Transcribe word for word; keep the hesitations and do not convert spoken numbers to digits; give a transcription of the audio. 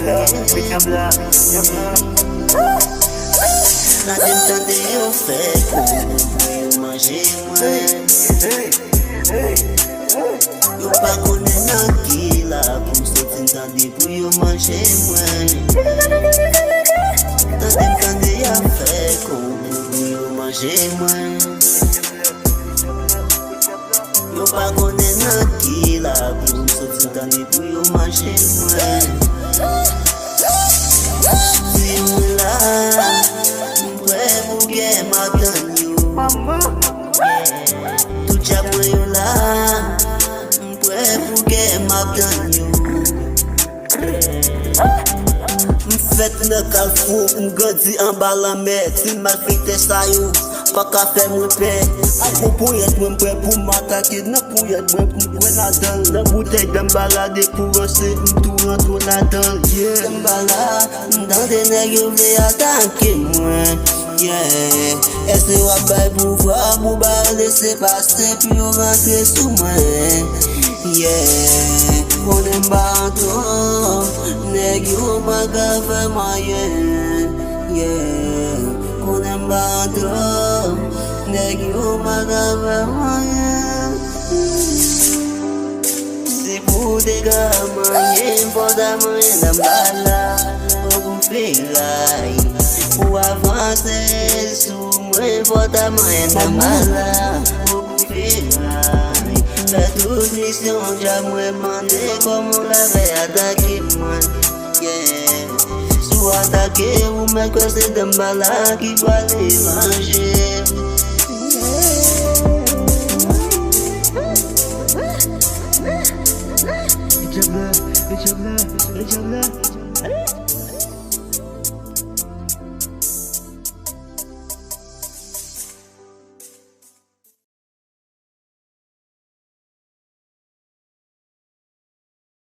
Tande m tande yo fè kou pou yo manje mwen. Yo pa konnen nan ki lakou m soti m tande pou yo manje mwen. Tande m tande y ap fè kou pou yo manje mwen. Yo pa konnen nan ki lakou m soti m tande pou yo manje mwen. Si mwen la, m prè pou gè m ap tann yo. Tout djab mwen yo la, m prè pou gè m ap tann yo. M fèt nan Kafou, m grandi anba lanmè. Ti malfektè sa yo pa ka fè mwen pè. Ak gwo ponyèt mwen, m prè pou m atake. Nan ponyèt mwen, m kwè ladan l. Nan boutèy danmbala depouransye, m tou rantre ladan l. Yeah. Danmbala, m tande nèg yo vle atake mwen. Yeah. Èske w ap bay pouvwa pou ba yo lese pase pou yo rantre sou mwen? Yeah. Konnen m pa antò, nèg yo pa ka fè m anyen. Yeah. Konnen m pa antò, nèg yo pa ka fè m anyen. Si pou w te ka manyen, fò w ta manyen danmbala, oubyen feray. Pou w avanse sou mwen, fò w ta manyen danmbala, oubyen feray. Fè tout misyon djab mwen mande, kòman w ka fè atake mwen? Yeah. Si w atake, ou mèt kwè se danmbala ki pwale manje. Djab la, djab la, djab la.